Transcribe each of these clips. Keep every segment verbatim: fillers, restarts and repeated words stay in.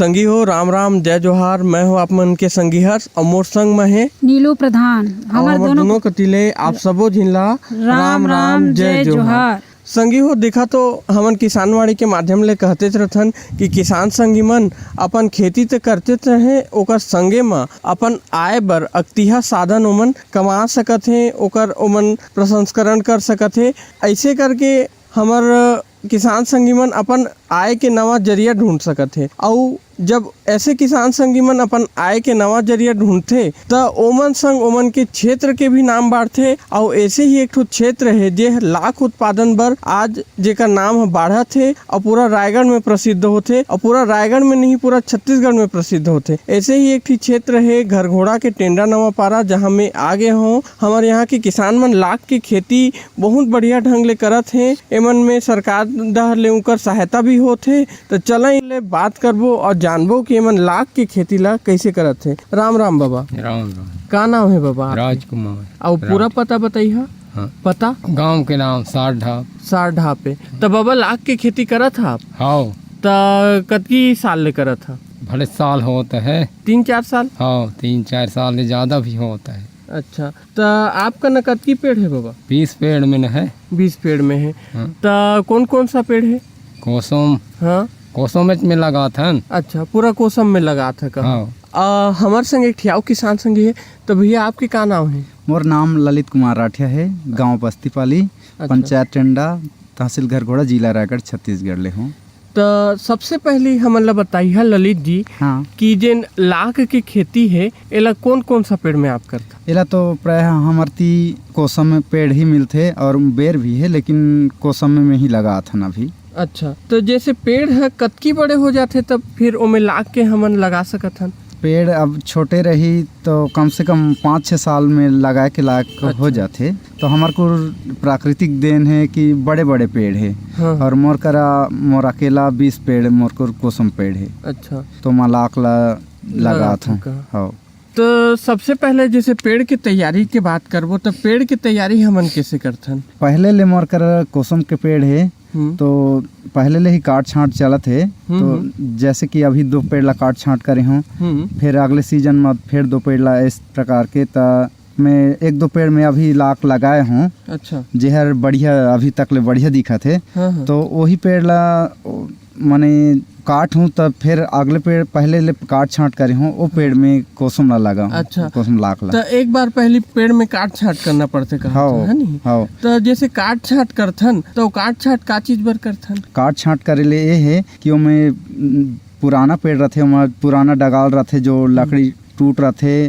संगी हो, राम राम, जय जोहार। मैं हूँ आप मन के संगी हर्ष, और मोर संग में है नीलू प्रधान। और हमर हमर दोनों दोनों कति ले आप सबो झिन ला राम राम, जय जोहार। संगी हो, देखा तो हमन किसानवाणी के माध्यम ले कहतेच रथन कि किसान संगी मन अपन खेती त करतेच रहे, ओकर संगे म अपन आय बर अकतिहा साधन ओमन कमा सकत हे, ओकर ओमन प्रसंस्करण कर सकत हे। ऐसे करके हमर किसान संगी मन अपन आय के नवा जरिया ढूंढ सकत हे। अउ जब ऐसे किसान संगी मन अपन आय के नवा जरिया ढूंढथे, त ओमन संग ओमन के क्षेत्र के भी नाम बाढ़थे। अउ ऐसे ही एक ठो क्षेत्र हे, जे लाख उत्पादन बर आज जेकर नाम ह बाढ़त हे, अउ पूरा रायगढ़ में प्रसिद्ध होथे, अउ पूरा रायगढ़ में नहीं, पूरा छत्तीसगढ़ में प्रसिद्ध होथे। ऐसे ही एक ठो क्षेत्र हे घरघोड़ा के टेंडा नवापारा, जहां मैं आ गए हूँ। हमर यहाँ के किसान मन लाख के खेती बहुत बढ़िया ढंग ले करत हे। एमन में सरकार डहर ले उनकर सहायता भी होत हे। त चला, इले बात करबो और जानबो कि एमन लाख के खेती ला कैसे करत हे। राम राम बाबा। राम राम। का नाम है बाबा आपके? राजकुमार। अउ पूरा राज- पता बताई हा। हाँ। पता? गांव के नाम सार ढाब। सार ढाब पे। त बाबा, लाख के खेती करत हा आप? हाँ। त कतकी साल ले करत हा? बड़े साल होत है। तीन चार साल? हाँ, तीन चार साल ले ज्यादा भी होत है। अच्छा, त आपका न कतकी पेड़ है बाबा? बीस पेड़ में न है। बीस पेड़ में है। हाँ। त कौन कौन सा पेड़ है? कोसम। हाँ। कोसम में लगाथन। अच्छा, पूरा कोसम में लगात है का? हाँ। आ, हमर संग एक ठियाव किसान संगी है। तो भैया, आपके का नाम है? मोर नाम ललित कुमार राठिया है, गांव बस्तीपाली, अच्छा। पंचायत टेंडा, तहसील घरघोड़ा, जिला रायगढ़, छत्तीसगढ़ ले हूँ। त सबसे पहली हमन ला बताइहा ललित जी, हाँ। कि जेन लाख के खेती हे, एला कौन-कौन सा पेड़ में आप करथा? एला तो प्रायः हमर ती कोसम में पेड़ ही मिलथे और बेर भी हे, लेकिन कोसम में ही लगाथन अभी। अच्छा, तो जैसे पेड़ ह कतकी बड़े हो जाथे, तब फिर ओमे लाख के हमन लगा सकत हन? पेड़ अब छोटे रही तो कम से कम पाँच छः साल में लगाए के लायक हो अच्छा। जाथे। तो हमर कुर प्राकृतिक देन है कि बड़े-बड़े पेड़ है। हाँ। और मोर करा, मोर अकेला बीस पेड़, मोर कुर कोसम पेड़ है। अच्छा। तो मैं लाख ला लगात लगात हूँ। हूँ का? हाँ। तो सबसे पहले जैसे पेड़ के तैयारी के बात करबो, तो पेड़ के तैयारी हमन कैसे करथन? पहले ले मोर करा कोसम के पेड़ है, हम्म। तो पहले ले ही काट छांट चलत है। हम्म, तो हम्म। जैसे कि अभी दो पेड़ ला काट छांट करे हूँ, हम्म। फिर अगले सीजन में फिर दो पेड़ ला इस प्रकार के, त मैं एक दो पेड़ में अभी लाख लगाए हूँ, अच्छा। जेहर बढ़िया, अभी तक ले बढ़िया दिखत हे। हाँ, हाँ। तो वही पेड़ ला, ओ, माने काट हूँ, तब फिर अगले पेड़ पहले ले काट छांट करे हूँ, वो पेड़ में कोसम ला लगा हूँ, अच्छा। कोसम लाख ला। तो एक बार पहले पेड़ में काट छांट करना पड़थे कहा हाँ, था, है नहीं? हाँ। तो जैसे काट छांट करथन, तो काट छांट का चीज बर करथन? काट छांट करे ले ये है कि ओमे, उम, पुराना पेड़ रथे, ओमा पुराना डगाल रथे, जो हम्म। लकड़ी टूट रथे,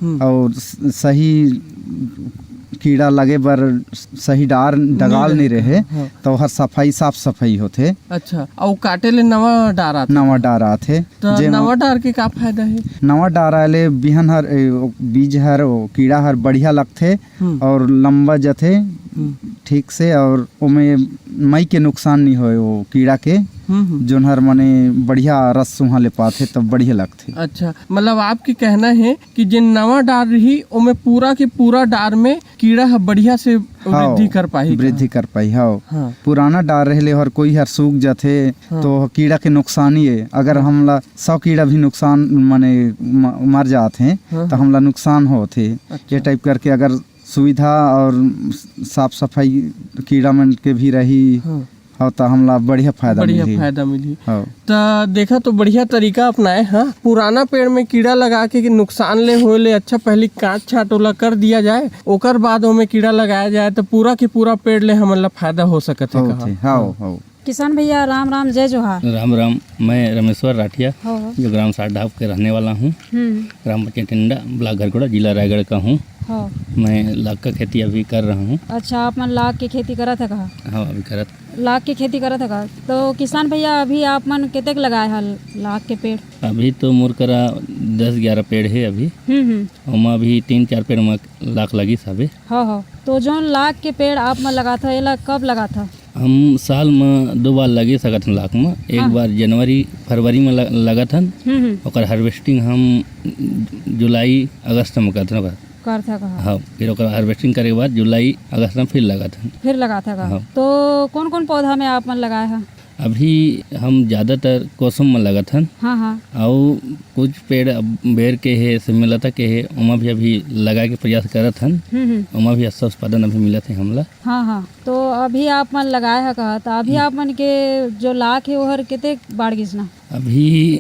हम्म। और स-, सही कीड़ा लगे बर सही डार डगाल नहीं नहीं रहे, हाँ। तो हर सफाई, साफ सफाई होथे। अच्छा, अउ काटे ले नवा डार आथे? नवा डार आथे। तो जे नवा डार के का फायदा है? नवा डार आए ले बिहन हर, ए, ओ बीज हर, ओ कीड़ा हर बढ़िया लगथे हम्म। और लंबा जथे हम्म। ठीक से, और ओमे मई के नुकसान नहीं होए, वो कीड़ा के, हम्म, हम्म। जोन हर माने बढ़िया रस उहाँ ले पाथे, तब बढ़िया लगथे। अच्छा, मतलब आपके कहना है कि जे नवा डार रही, ओमे पूरा के पूरा डार में कीड़ा ह बढ़िया से हाँ, वृद्धि कर पाही का? वृद्धि कर पाही, हाँ। हाँ। पुराना डार रहे ले हर कोई हर सूख जाथे, हाँ। तो कीड़ा के नुकसान ही है। अगर हाँ। हमला सौ कीड़ा भी नुकसान, माने म-, मर जात हे, हाँ, तो हाँ। हमला नुकसान होत हे। अच्छा। ये टाइप करके अगर सुविधा और साफ सफाई कीड़ा मन के भी रही, हाँ। हाँ, तो हमला बढ़िया फायदा बढ़िया मिलही। फायदा मिलही। हाँ। त देखा तो बढ़िया तरीका अपनाए, हाँ। पुराना पेड़ में कीड़ा लगा के नुकसान ले होए ले अच्छा पहली काट छाट ओला कर दिया जाए, ओकर बाद ओमे कीड़ा लगाया जाए, तो पूरा के पूरा पेड़ ले हमन ला फायदा हो सकत हे होत कहा। हे, हाँ, हाँ। हाँ। किसान भैया, राम राम, जय जोहार। राम राम, मैं रमेश्वर राठिया, हाँ, हाँ। जो ग्राम सारढाब के रहने वाला हूँ, हम्म। ग्राम पंचायत टेंडा, ब्लॉक घरघोड़ा, जिला रायगढ़ का हूँ। हाँ। मैं लाख का खेती अभी कर रहा हूँ। अच्छा, आप मन लाख के खेती करत है कहा? हाँ, अभी करत। लाख के खेती करत है का? तो किसान भैया, अभी आप मन कतेक लगाए हल लाख के पेड़? अभी तो मोर करा दस ग्यारह पेड़ है अभी। हम्म, हम्म। ओमा अभी तीन चार पेड़ में लाख लगिस हवे। हाँ, हाँ। तो जौन लाख के पेड़ आप मन लगात ह, एला कब लगात ह? हम साल म दो बार लगे सकत हन लाख म। एक हाँ। बार जनवरी, फरवरी म ल-, लगत हन। हम्म, हम्म। ओकर हार्वेस्टिंग हम जुलाई, अगस्त म करत हन। करत ह कहा? हाँ, फिर ओकर हार्वेस्टिंग करे के बाद जुलाई, अगस्त म फिर लगत हन। फिर लगात ह कहा? हाँ। तो कौन-कौन पौधा में आप मन लगाए ह? अभी हम ज्यादातर कोसम में लगत हन। हाँ, हाँ। अउ कुछ पेड़ अब बेर के हे, सेमी लता के हे, ओमा भी अभी लगाए के प्रयास करत हन। हम्म, हम्म। ओमा भी अच्छा उत्पादन अभी मिलत हे हमला। हाँ, हाँ। तो अभी आप मन लगाए ह कहा, तो अभी हम्म। आप मन के जो लाख हे, ओहर कतेक बाढ़ गिस ना? अभी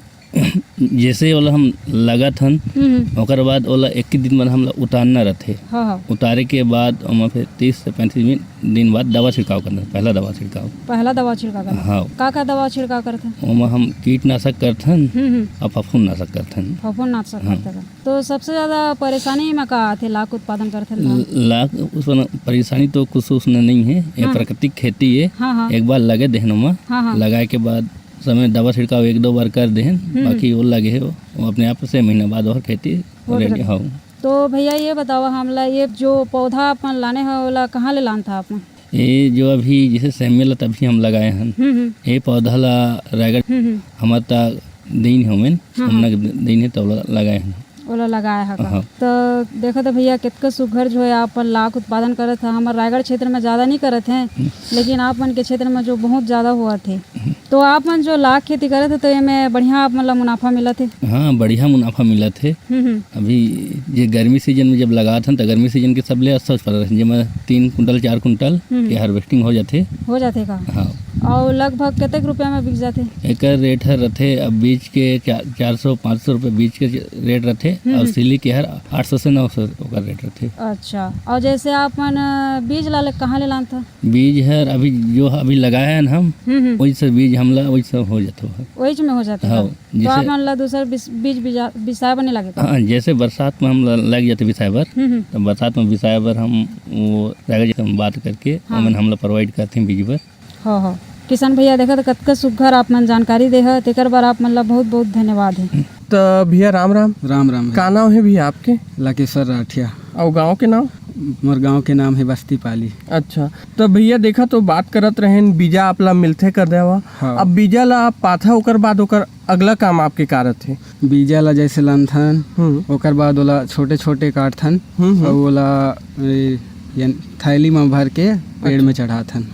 जैसे ओला हम लगत हन, हम्म, हम्म। ओकर बाद ओला इक्कीस दिन बाद हमला उतारना रथे। हाँ, हाँ। उतारे के बाद ओमा फिर तीस से पैंतीस दिन, दिन बाद दवा छिड़काव करना, पहला दवा छिड़काव। पहला दवा छिड़काव करना। हाँ। का का दवा छिड़काव करथन? ओमा हम कीटनाशक करथन हम्म, हम्म। अउ फफूंदनाशक करथन। फफूंदनाशक हाँ। करथन। तो सबसे ज्यादा परेशानी में का आथे, लाख उत्पादन करथन त? ल-, लाख उसमें परेशानी तो कुछ उसमें नहीं है, ये हाँ। प्राकृतिक खेती है। हाँ, हाँ। एक बार लगे देहन ओमा, हाँ, हाँ। लगाए के बाद समय दवा छिड़काव एक दो बार कर देहन, हम्म। बाकी वो लगे हे, वो अपने आप से महीना बाद और खेती हो ready गया। हो। तो भैया ये बताओ हमला, ये जो पौधा अपन लाने हो, ओला कहाँ ले लानथा अपन? ये जो अभी जैसे सेमी लता अभी हम लगाए हन, हम्म, हम्म। ये पौधा ला रायगढ़ हम्म, हम्म। हमर ता दीन हे ओमेन, हाँ, हमना हाँ। के दीन हे तो ओला लगाए हन। ओला लगाए हा का? हाँ। तो देखो तो भैया, कितना सुघर जो है आप अपन लाख उत्पादन करत है। हमर रायगढ़ क्षेत्र में ज्यादा नहीं करत हैं, हम्म। लेकिन आप मन के क्षेत्र में जो बहुत ज्यादा हुआ थे, हम्म। तो आप मन जो लाख खेती करत है, तो एमे बढ़िया आप मन ला मुनाफा मिलत है? हाँ, बढ़िया मुनाफा मिलत है। हम्म, हम्म। अभी ये गर्मी सीजन में जब लगात हन, तो गर्मी सीजन के सबले अच्छा उत्पादन है, जेमा तीन कुंटल, चार कुंटल हम्म। के harvesting हो जाथे। हो जाथे का? हाँ। और लगभग कतेक रुपया में बिक जाथे? एकर रेट हर रथे, अब बीज के चा-, चार सौ, पाँच सौ रुपये बीज के रेट रथे, हम्म, और हम्म। सिली के हर आठ सौ से नौ सौ ओकर रेट रथे। अच्छा, और जैसे आप मन, अ, बीज ला ले, कहाँ ले लानथा? बीज हर अभी जो अभी लगाए हन हम, हम्म, हम्म। वही से बीज हमला वही से हो जाता है। वही में हो जाता है। हाँ, तो जैसे आप मन ला दूसर बीज, बीज बीजा-, बिसाए बर नहीं लगे का? हाँ, जैसे बरसात में हम ल-, लग जाते बिसाए बर, हम्म, हम्म। तो बरसात में बिसाए बर हम वो रायगढ़ जी से हम बात करके हाँ। ओमन हमला provide करते हैं बीज बर। हाँ, हाँ। किशन भैया, देखा तो कतका सुघर आप मन जानकारी दे ह, तेकर बर आप मन ला बहुत बहुत धन्यवाद है। त भैया, राम राम। राम राम भैया। का नाम है भैया आपके? लकेश्वर राठिया। अउ गांव के नाम? मोर गांव के नाम है बस्ती पाली। अच्छा, त भैया, देखा तो बात करत रहेन, बीजा आप ला मिलथे कर देवा। हाँ। अब बीजा ला आप पाथा, ओकर बाद ओकर अगला काम आपके का रथे? बीजा ला जैसे लानथन, हम्म। ओकर बाद ओला छोटे-छोटे काटथन, हम्म, हम्म। अउ ओला, ए, यानी थैली म भर के पेड़ अच्छा। में चढ़ाथन।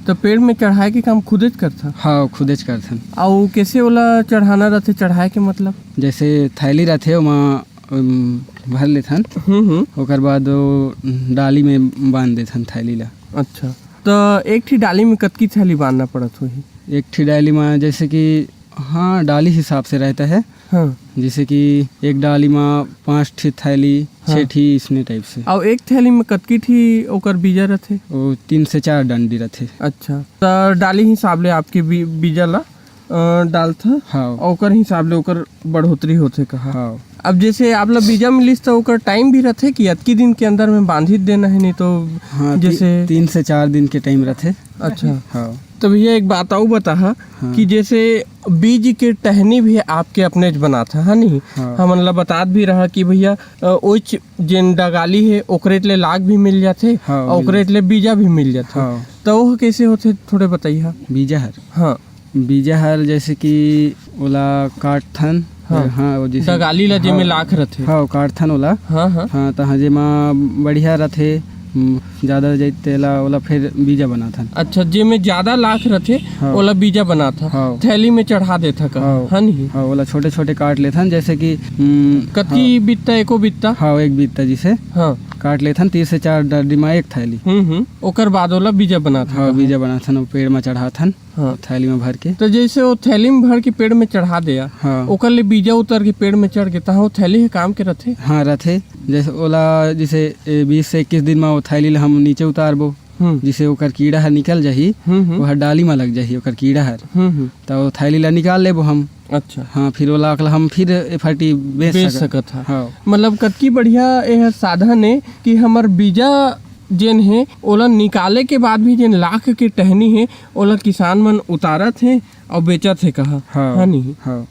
त पेड़ में चढ़ाए के काम खुदेच करथन? हाँ, खुदेच करथन। अउ कैसे ओला चढ़ाना रथे, चढ़ाए के मतलब? जैसे थैली रथे, ओमा, उम, भर लेथन, हम्म, हम्म। ओकर बाद ओ डाली में बांध देथन थैली ला। अच्छा, त एक ठी डाली में कतकी थैली बांधना पड़त होही? एक ठी डाली में जैसे कि हाँ, डाली हिसाब से रहता है। हाँ। जैसे कि एक डाली में पाँच ठी थैली, हाँ। छः ठी, इसने type से। अउ एक थैली में कतकी ठी ओकर बीजा रथे? वो तीन से चार डंडी रथे। अच्छा, त डाली हिसाब ले आपके बी-, बीजा ला, अ, डालथा? हाँ। अउ ओकर हिसाब ले ओकर बढ़ोतरी होथे कहा? हाँ। अब जैसे आप ला बीजा मिलिस, त ओकर time भी रथे कि अतकी दिन के अंदर में बांधित देना है, नहीं तो हाँ, ती-, जैसे तीन से चार दिन के time रथे। अच्छा। हाँ। तो भैया, एक बात अउ बताहा हाँ। कि जैसे बीज के टहनी भी आपके अपनेच बनाथा, है नहीं? हाँ। हमन ला बतात भी रहा कि भैया, अ, ओइच जेन डगाली है, ओकरेच ले लाख भी मिल जाथे हाँ, अउ मिल ओकरेच ले बीजा भी मिल जाथे। हाँ। तो वो कैसे होथे, थोड़े बताइहा। बीजा हर? हाँ। बीजा हर जैसे कि ओला काटथन, हाँ। हाँ, वो जैसे डगाली ला जेमे हाँ, लाख रथे। हाँ, काटथन ओला। हाँ, हाँ। हाँ, तहाँ जेमा बढ़िया रथे, हम्म, ज्यादा रह जाई तेला, ओला फिर बीजा बनाथन। अच्छा, जेमे ज्यादा लाख रथे, हाँ। ओला बीजा बनाथा। हाँ। थैली में चढ़ा देथा का, हाँ। है नहीं? हाँ, ओला छोटे-छोटे काट लेथन, जैसे कि, हम्म, कतकी हाँ। बित्ता, एको बित्ता? हाँ, एक बित्ता जिसे हाँ। काट लेथन, तीन से चार डंडी मा एक थैली। हम्म, हम्म। ओकर बाद ओला बीजा बनाथा हाँ, का? बीजा बनाथन, वो पेड़ में चढ़ाथन। हाँ। थैली में भर के। तो जैसे वो थैली में भर के पेड़ में चढ़ा देया, हाँ। ओकर ले बीजा उतर के पेड़ में चढ़ के, तहाँ वो थैली के काम के रथे? हाँ, रथे। जैसे ओला, जैसे, ए, बीस से इक्कीस दिन में वो थैली ला हम नीचे उतारबो। हम्म। जिसे ओकर कीड़ा हर निकल जाही, हम्म, हम्म। वो हर डाली में लग जाही, ओकर कीड़ा हर। हम्म, हम्म। तो वो थैली ला निकाल लेबो हम। अच्छा। हाँ, फिर ओला अगला हम फिर ए फटी बेच बेच सकत। सकत हा। हाँ। मतलब, कतकी बढ़िया ये साधन है कि हमर बीजा जेन हे, ओला निकाले के बाद भी जेन लाख के टहनी हे, ओला किसान मन उतारत हे अउ बेचत हे कहा, हाँ, है नहीं? हाँ।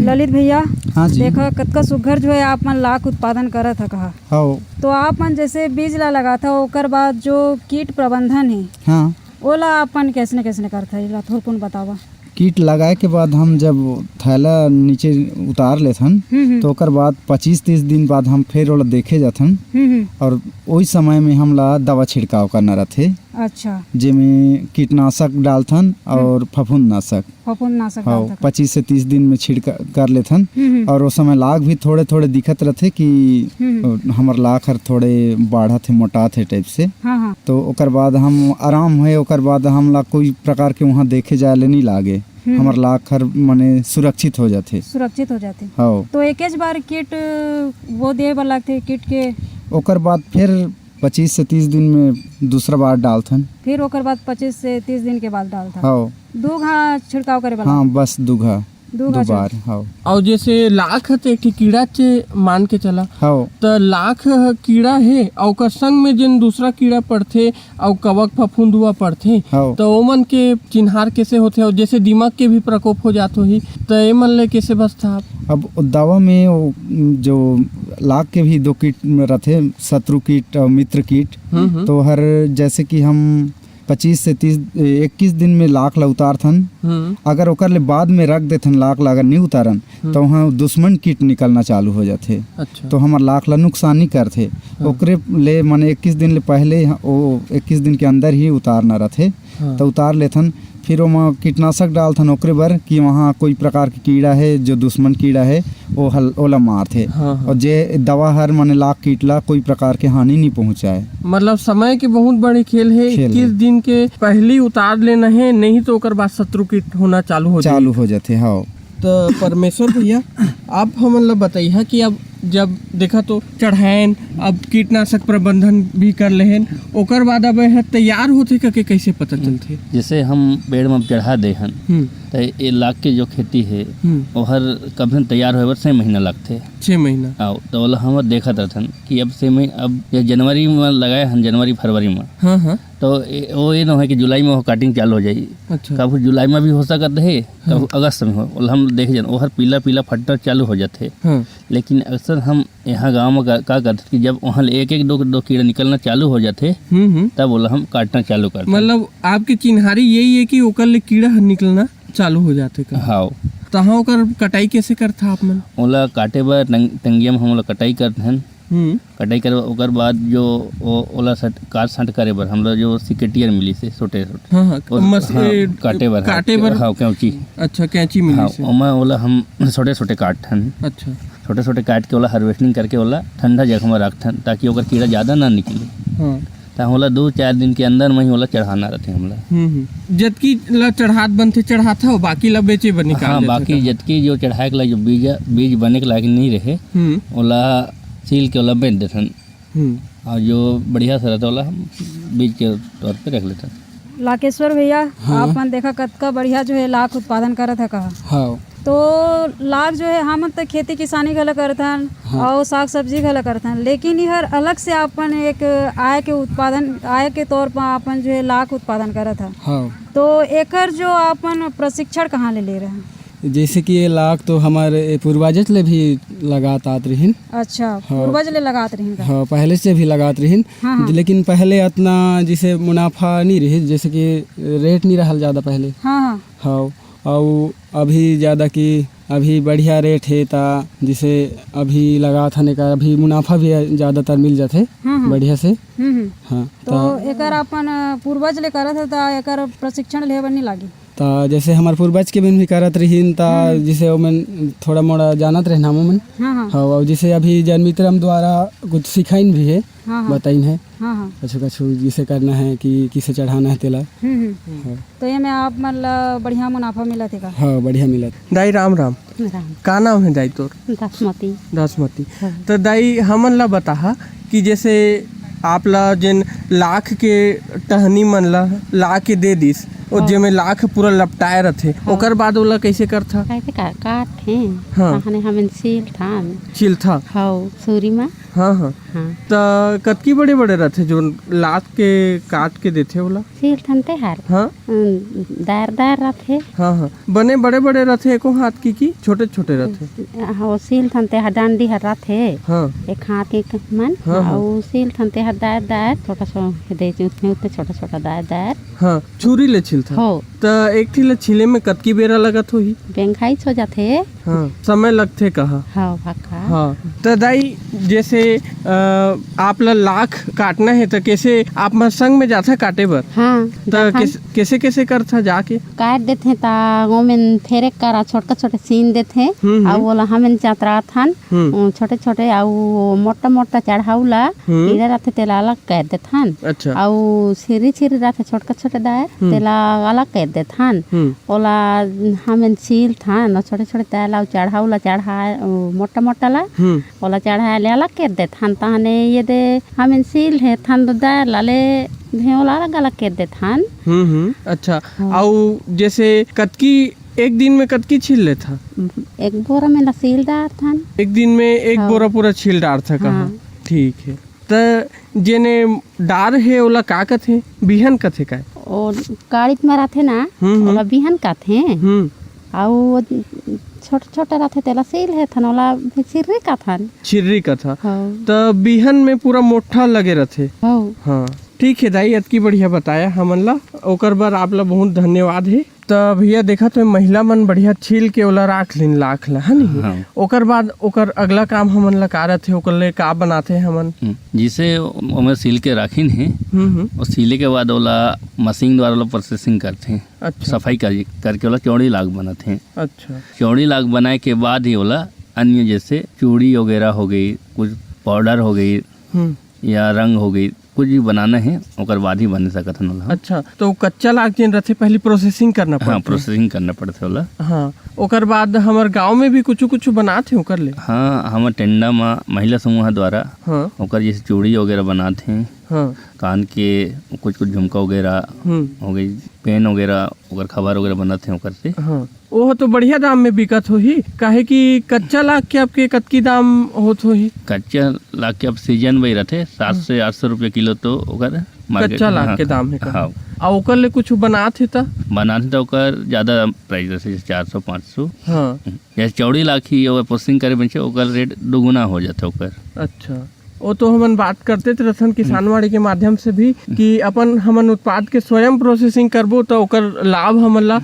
ललित भैया, हाँ जी। देखा, कतका सुघर जो है आप मन लाख उत्पादन करत ह कहा। हाँ। तो आप मन जैसे बीज ला लगाथा, ओकर बाद जो कीट प्रबंधन हे, हाँ। ओला आप मन कैसने कैसने करथा, एला थोरकुन बतावा। कीट लगाए के बाद हम जब थैला नीचे उतार लेथन, हम्म, हम्म। तो ओकर बाद पच्चीस तीस दिन बाद हम फिर ओला देखे जाथन, हम्म, हम्म। और ओई समय में हमला दवा छिड़काव करना रथे। अच्छा। जेमे कीटनाशक डालथन हम्म। और फफूंदनाशक। फफूंदनाशक हाँ, डालथन। पच्चीस से तीस दिन में छिड़का कर लेथन। हम्म, हम्म। और वो समय लाख भी थोड़े-थोड़े दिखत रथे कि हम्म, हम्म। हमर लाख हर थोड़े बाढ़त हे, मोटात हे type से। हाँ, हाँ। तो ओकर बाद हम आराम होए, ओकर बाद हमला कोई प्रकार के वहाँ देखे जाए ले नहीं लागे। हम्म। हमर लाख हर मने सुरक्षित हो जाथे। सुरक्षित हो जाथे। हाँ। तो एकेच बार कीट वो दे बर लागथे, कीट के? ओकर बाद फिर पच्चीस से तीस दिन में दूसरा बार डालथन। फिर ओकर बाद पच्चीस से तीस दिन के बाद डालथन। हाँ। दू घा छिड़काव करे बर हाँ, लागथे? बस दू घा। दू दू घा बार, छिड़क- हाँ। और जैसे लाख ह तो एक ठे कीड़ा चे मान के चला। हाँ। त लाख ह कीड़ा हे, और ओकर संग में जेन दूसरा कीड़ा पड़थे, अउ कवक फफूंद हुआ पड़थे, हाँ। त ओमन के चिन्हार कैसे होथे? अउ जैसे दीमक के भी प्रकोप हो जात होही, त एमन ले कैसे बचथा आप? अब दवा में वो, जो लाख के भी दो कीट रथे, शत्रु कीट और मित्र कीट, हम्म, हम्म। तो हर जैसे कि हम पच्चीस से तीस, इक्कीस दिन में लाख ला उतारथन। हम्म। अगर ओकर ले बाद में रख देथन लाख ला, अगर नहीं उतारन, हम्म। तो वहाँ दुश्मन कीट निकलना चालू हो जाथे। अच्छा। तो हमर लाख ला नुकसानी करथे। हाँ। ओकरे ले माने इक्कीस दिन ले पहले ह-, ओ इक्कीस दिन के अंदर ही उतारना रथे। हाँ। तो उतार लेथन, फिर ओमा कीटनाशक डालथन ओकरे बर कि वहाँ कोई प्रकार के कीड़ा है, जो दुश्मन कीड़ा है, वो हल-, ओला मारथे। हाँ, हाँ। और जे दवा हर माने लाख कीट ला कोई प्रकार के हानि नहीं पहुँचाए। मतलब समय के बहुत बड़े खेल है, खेल है। इक्कीस दिन के पहली उतार लेना है, नहीं तो ओकर बाद शत्रु कीट होना चालू हो चालू जाही। हो जाथे, हाँ। तो परमेश्वर भैया, आप हमन ला बताइहा कि अब जब देखा तो चढ़ाएन, अब कीटनाशक प्रबंधन भी कर लेहेन, ओकर बाद अब यह तैयार होथे करके कैसे पता चलथे? जैसे हम पेड़ में चढ़ा दे हन, हम्म। तो ये लाख के जो खेती है, हम्म। ओहर कम से कम तैयार होए बर छः महीना लगथे। छः महीना। आओ, तो ओला हम देखत रहथन कि अब छः महीना, अब ये जनवरी में लगाए हन, जनवरी फरवरी में। हाँ, हाँ। तो ए-, वो ये ना है कि जुलाई में वो cutting चालू हो जाई। अच्छा। कभू जुलाई में भी हो सकत है, हाँ। कभू अगस्त में हो। ओला हम देख जन, ओहर पीला पीला फटना चालू हो जाथे। हाँ। लेकिन अक्सर हम यहाँ गाँव में का, का करथन कि जब वहाँ ले एक एक दो, दो कीड़ा निकलना चालू हो जाथे, हम्म, हम्म। तब ओला हम काटना चालू करथन। मतलब आपके चिन्हारी यही है कि ओकर ले कीड़ा ह निकलना चालू हो जाथे का? हाँ। तहाँ ओकर कटाई कैसे करथा आप मन? ओला काटे बर टंग-, टंगिया में हम ओला कटाई करथन। हम्म। कटाई करे ओकर बाद जो ओ-, ओला सट-, काट छांट करे बर हमला जो सिकेटियर मिली से छोटे छोटे। हाँ, हाँ, ओला, मस-, हाँ, ए, काटे बर, हाँ, काटे बर। हाँ, कैंची। अच्छा, कैंची मिली हाँ, से। ओमा ओला हम छोटे छोटे काटथन। अच्छा। छोटे-छोटे काट के ओला harvesting करके ओला ठंडा जगह में रखथन, ताकि ओकर कीड़ा ज्यादा ना निकले। हाँ। त ओला दो चार दिन के अंदर में ही ओला चढ़ाना रहथे हमला। हम्म, हम्म। जतकी ला चढ़ात बनथे, चढ़ात हो, बाकी ला बेचे बर निकाल हाँ, देथे बाकी कहाँ? जतकी जो चढ़ाए के ला जो बीज, बीज बने के लायक नहीं रहे, हम्म। ओला छील के ओला बेच देथन। हम्म। और जो बढ़िया से रहता ओला हम बीज के तौर पे रख लेथन। लाकेश्वर भैया, हाँ। आप मन देखा कतका बढ़िया जो है लाख उत्पादन करत है कहा। हाँ। तो लाख जो है, हमन तो खेती किसानी घला करथन हाँ। और साग सब्जी घला करथन, लेकिन ये हर अलग से अपन एक आय के उत्पादन, आय के तौर पर अपन जो है लाख उत्पादन करत है। हाँ। तो एकर जो अपन प्रशिक्षण कहाँ ले ले रहे हैं? जैसे कि ये लाख तो हमारे पूर्वज ले भी लगात आत रहिन। अच्छा, हाँ। पूर्वज ले लगात रहिन का? हाँ, पहले से भी लगात रहिन। हाँ, हाँ। लेकिन पहले अतना जैसे मुनाफा नहीं रही, जैसे कि rate नहीं रहल ज्यादा पहले। हाँ, हाँ। हाँ, अउ अभी ज्यादा कि अभी बढ़िया rate हे, ता जैसे अभी लगात हन एकर, अभी मुनाफा भी ज्यादातर मिल जाथे हाँ, हाँ। बढ़िया से। हम्म, हम्म। हाँ, तो ता एकर अपन, अ, पूर्वज ले करत हे, ता एकर प्रशिक्षण लेहे बर नहीं लागी? ता जैसे हमार पूर्वज के मन भी करत रहिन, ता हम्म। जैसे ओमन थोड़ा मोड़ा जानत रहे नाम ओमन। हाँ, हाँ। हाँ, और जैसे अभी जन मित्रम द्वारा कुछ सिखाइन भी है, हाँ, हाँ। बताइन है। हाँ, हाँ। कछु कछु जैसे करना है कि किसे चढ़ाना है तेला। हम्म, हम्म। हाँ। तो ये में आप मन ला बढ़िया मुनाफा मिलत हे का? हाँ, बढ़िया मिलत। दाई राम राम। राम। का नाम है दाई तोर? दसमती। दसमती। हाँ। तो दाई हमन ला बताहा कि जैसे आप ला जेन लाख के टहनी मन ला ला के दे दिस, ओ हाँ। जेमे लाख पूरा लपटाए रथे, हाँ। ओकर बाद ओला कैसे करथा? कैसे का-, काटथे? हाँ। तहने हमन छीलथन। छीलथा? हौ, सुरी मा। हाँ, हाँ। हाँ। त कतकी बड़े-बड़े रथे, जो लात के काट के देथे ओला? छीलथन तेहर। हाँ। उम, दार-दार रथे। हाँ, हाँ। बने बड़े-बड़े रथे एको हाथ की, की छोटे-छोटे रथे? हाँ, वो छीलथन तेहर डंडी हर रथे। हाँ। एक हाथ के मन। हाँ, हाँ। अउ छीलथन तेहर दार-दार, छोटा सा दे, उतने, उतने छोटा-छोटा दार-दार। हाँ, छुरी ले छील हो। त एक ठी ला छिले में कतकी बेरा लगत होही? बेंघाईच हो जाथे। हाँ, समय लगथे कहा। हाँ, पक्का। हाँ, त दाई, जैसे, अ, आप ला लाख काटना हे, त कैसे आप मन संग में जाथा काटे बर? हाँ, त जाथन। कैसे, कैसे, कैसे करथा जाके? काट देथे, त ओमेन फेरेक करा छोटका छोटे सीन देथे, हम्म, हम्म। अउ ओला हमेन चतराथन, हम्म। अ, छोटे छोटे, अउ मोटा मोटा चढ़ाऊ ला हम्म। कीड़ा रथे, तेला अलग कर देथन। अच्छा। अउ छिरी छिरी रथे छोटका छोटे दाय, हम्म। तेला अलग कर देथन। हम्म। ओला हमेन छीलथन, अउ छोटे छोटे दाय ला, अउ चढ़ाऊ ला चढ़ाए, अ, मोटा मोटा ला, हम्म। ओला चढ़ाए ले अलग कर देथन। तहने ये दे हमेन छील हे थन दाय ला ले, दे ओला अलग अलग कर देथन। हम्म, हम्म, अच्छा। हाँ। अउ जैसे कतकी, एक दिन में कतकी छील लेथा? एक बोरा में ला छील डारथन। एक दिन में एक हाँ। बोरा पूरा छील डारथा कहा? हाँ। ठीक है। त जेने डार हे, ओला का कथे? बिहन कथे काय? ओ काड़ित में रथे ना, हम्म, हम्म। ओला बिहन कथे। हम्म। अउ छोट छोट रथे, तेला छील हे थन, ओला भी छिर्री कथन। छिर्री कथा। हाँ। त बिहन में पूरा मोट्ठा लगे रथे। हाँ। हाँ। ठीक है दाई, अतकी बढ़िया बताया हमन ला, ओकर बर आप ला बहुत धन्यवाद हे। त भैया, देखत हो, महिला मन बढ़िया छील के ओला राख लीन लाख ला, है नी? हाँ। ओकर बाद ओकर अगला काम हमन ला का रथे, ओकर ले का बनाथे हमन? हम्म, जिसे ओमे छील के राखिन हे, हम्म, हम्म। और छीले के बाद ओला मशीन द्वारा ओला प्रोसेसिंग करथे। अच्छा। सफाई कर, करके ओला चौड़ी लाख बनाथे। अच्छा। चौड़ी लाख बनाए के बाद ही ओला अन्य जैसे चूड़ी वगैरह हो गई, कुछ पाउडर हो गई, हम्म। या रंग हो गई, कुछ भी बनाना है, ओकर बाद ही बने सकत हन ओला। अच्छा, तो कच्चा लाख जेन रथे, पहली प्रोसेसिंग करना हाँ, पड़थे। प्रोसेसिंग करना पड़थे ओला। हाँ, ओकर बाद हमर गांव में भी कुछ कुछ बनात हे ओकर ले। हाँ, हमर टेंडा म महिला समूह द्वारा हाँ। ओकर जैसे चूड़ी वगैरह बनात हे, हाँ। कान के कुछ कुछ झुमका वगैरह हम्म। हो गई, पेन वगैरह, ओकर खबर वगैरह बनात हे ओकर से। हाँ। ओह तो बढ़िया दाम में बिकत होही, काहे कि कच्चा लाख के आपके कतकी दाम होत होही? कच्चा लाख के अब सीजन वही रथे, सात सौ आठ सौ रुपये किलो तो ओकर मार्केट कच्चा में, लाख हाँ, के दाम हे का? हाँ। आ ओकर ले कुछ बनात हे त? बनात हे त ओकर ज्यादा प्राइस रथे, जैसे चार सौ, पाँच सौ। हाँ। जैसे चौड़ी लाख ही ओकर प्रोसेसिंग करे बेचे, ओकर रेट दुगुना हो जाथे ओकर। अच्छा, वो तो हमन बात करते त रथन किसानवाड़ी के माध्यम से भी कि अपन हमन उत्पाद के स्वयं प्रोसेसिंग करबो त ओकर लाभ हमन ला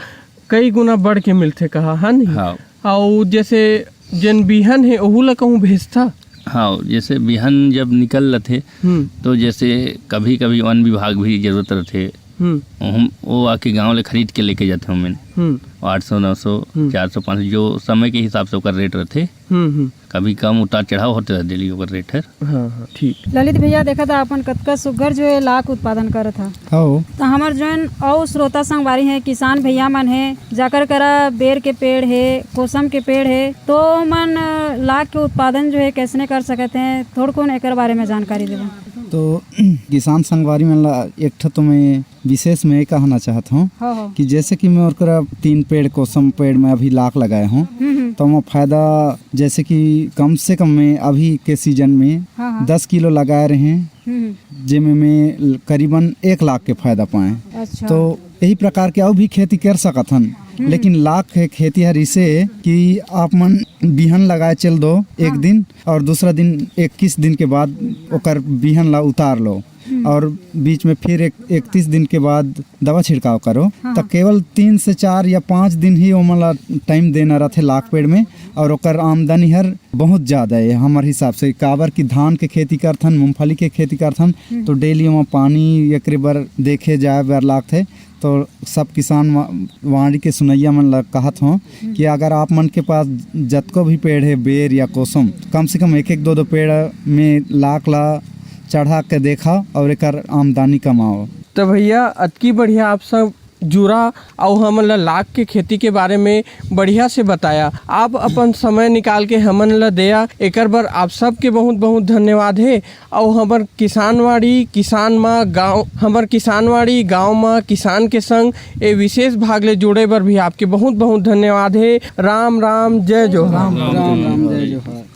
कई गुना बढ़ के मिलथे कहा, है नी? हाँ। अउ जैसे जेन बिहन हे, ओहू ला कहूँ भेजथा? हाँ, जैसे बिहन जब निकल लथे, हम्म। तो जैसे कभी-कभी वन विभाग भी जरूरत रथे, हम्म। हम, वो आके गांव ले खरीद के लेके जाथे ओमेन। हम्म। आठ सौ, नौ सौ, हम्म। चार सौ, पाँच सौ, जो समय के हिसाब से ओकर रेट रथे। हम्म, हम्म। कभी कम उतार चढ़ाव होते रह डेली ओकर रेट हर। हाँ, हाँ, ठीक। ललित भैया, देखा था अपन कतका सुग्घर जो है लाख उत्पादन करत हा। हौ। त हमर जोन अउ श्रोता संगवारी हे, किसान भैया मन हे, जाकर करा बेर के पेड़ हे, कोसम के पेड़ हे, तो मन लाख के उत्पादन जो है कैसने कर सकत हे, थोड़कुन एकर बारे में जानकारी देवा। तो किसान संगवारी मन ला एक ठो तो मैं विशेष में ये कहना चाहत हूँ हाँ, हाँ। कि जैसे कि मैं ओकरा तीन पेड़ कोसम पेड़ में अभी लाख लगाए हूँ, हम्म, हम्म। तो मैं फायदा जैसे कि कम से कम मैं अभी के सीजन में हाँ, हाँ। दस किलो लगाए रहे हैं, हम्म, हम्म। जेमे में करीबन एक लाख के फायदा पाए। अच्छा। तो यही प्रकार के अउ भी खेती कर सकत हन, हम्म। लेकिन लाख के खेती हर इसे कि आप मन बिहन लगाए चल दो एक हाँ। दिन और दूसरा दिन इक्कीस दिन के बाद ओकर बिहन ला उतार लो हम्म। और बीच में फिर एक, इकतीस दिन के बाद दवा छिड़काव करो, हाँ, त हाँ। केवल तीन से चार या पाँच दिन ही ओमन ला टाइम देना रथे लाख पेड़ में, और ओकर आमदनी हर बहुत ज्यादा है हमर हिसाब से। काबर कि धान के खेती करथन, मूंगफली के खेती करथन, हम्म। तो डेली ओमा पानी एकरे बर देखे जाए बर लागथे। तो सब किसान वा-, वाणी के सुनैया मन ला कहत हों हम्म। कि अगर आप मन के पास जतको भी पेड़ है, बेर या कोसम, कम से कम एक एक दो दो पेड़ में लाख ला चढ़ा के देखा और एकर आमदनी कमाओ। तो भैया, अतकी बढ़िया आप सब जुरा अउ हमन ला लाख के खेती के बारे में बढ़िया से बताया। आप अपन समय निकाल के हमन ला देया, एकर बर आप सबके बहुत बहुत धन्यवाद हे। अउ हमर किसानवाड़ी किसान मा गाँव, हमर किसानवाड़ी गाँव मा किसान के संग ए विशेष भाग ले जुड़े बर भी आपके बहुत बहुत धन्यवाद हे। राम राम, जय जोहार। राम राम, जय जोहार।